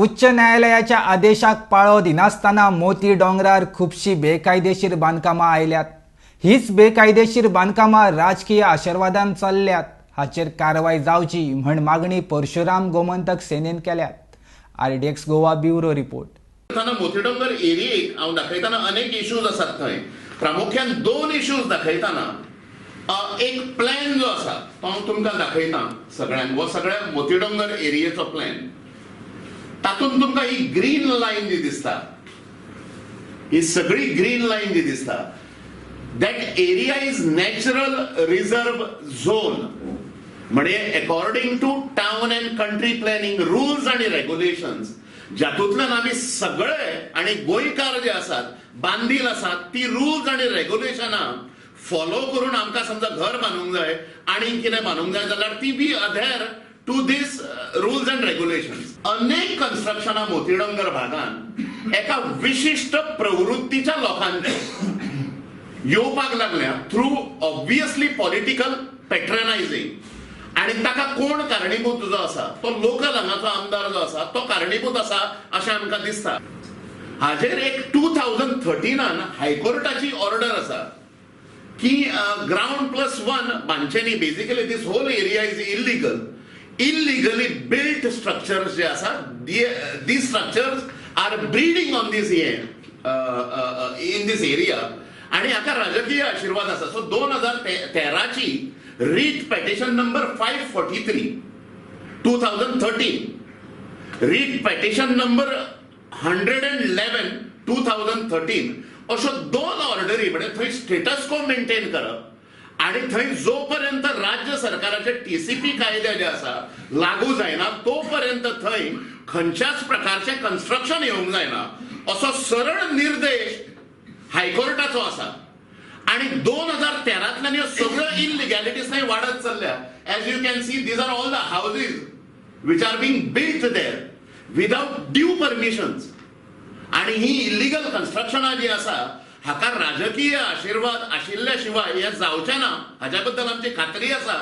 उच्च न्यायालयाच्या आदेशाक पाळो दिनासतना मोती डोंगरार खुबशीं बेकायदेशीर बांदकामां आयल्यात. हीच बेकायदेशीर बांदकामां राजकीय आशिर्वादान चल्ल्यात. हाचेर कारवाय जावची म्हण मागणी परशुराम गोमंतक सेनेन केल्यात. RDX Goa bureau report. Motidongar एरियेक हांव दाखयतना अनेक इश्यूज आसात. थंय प्रामुख्यान दोन इश्यूज दाखयतना एक प्लॅन जो आसा तो हांव तुमकां दाखयता सगळ्यांक. हो सगळ्या मोतीडोंगर एरियेचो प्लॅन. तातूंत तुमकां ही ग्रीन लायन जी दिसता, ही सगळी ग्रीन लायन जी दिसता, that area is natural reserve zone. म्हणजे according to Town and Country Planning rules आणि रेग्युलेशन्स, ज्यातूंतल्यान आमी सगळे आणि गोंयकार जे आसात, बांदील आसात, ती रुल्स आणि रेग्युलेशनां फॉलो करून आमकां समजा घर बांदूंक जाय आनी कितें बांदूंक जाय जाल्यार ती we adhere to these rules and regulations. अनेक कन्स्ट्रक्शनां मोतीडोंगर भागान एका विशिश्ट प्रवृत्तीच्या लोकांचे येवपाक लागल्या थ्रू ऑब्वियसली पॉलिटिकल पेट्रनायझिंग. आणि ताका कोण कारणीभूत जो आसा, तो लोकल हांगाचो आमदार जो आसा तो कारणीभूत आसा अशें आमकां दिसता. हाजेर एक 2013नान हायकोर्टाची ऑर्डर आसा की ग्रावंड प्लस वन बांदचे न्ही. Basically, this whole area is illegal. Illegally built structures जे आसा, these structures are breeding on this in this area आणि हाका राजकीय आशिर्वाद आसा. सो 2013ची writ petition number 543 2013, writ petition number 111 2013, अश्यो दोन ऑर्डरी. म्हणजे थंय स्टेटस को मेंटेन करप आणि थंय जोपर्यंत राज्य सरकाराचे टीसीपी कायदे जे आसा लागू जायना तोपर्यंत थंय खंयच्याच प्रकारचे कन्स्ट्रक्शन येवंक जायना असो सरळ निर्देश हायकोर्टाचो आसा. आणि 2013तल्यान ह्यो सगळ्यो इलिगॅलिटीज थंय वाडत चल्ल्या. As you can see, these are all the houses which are being built there without due permissions. आणि ही इलिगल कन्स्ट्रक्शनां जी आसा हाका राजकीय आशिर्वाद आशिल्ल्या शिवाय हें जावचें ना हाच्या बद्दल आमची खात्री आसा.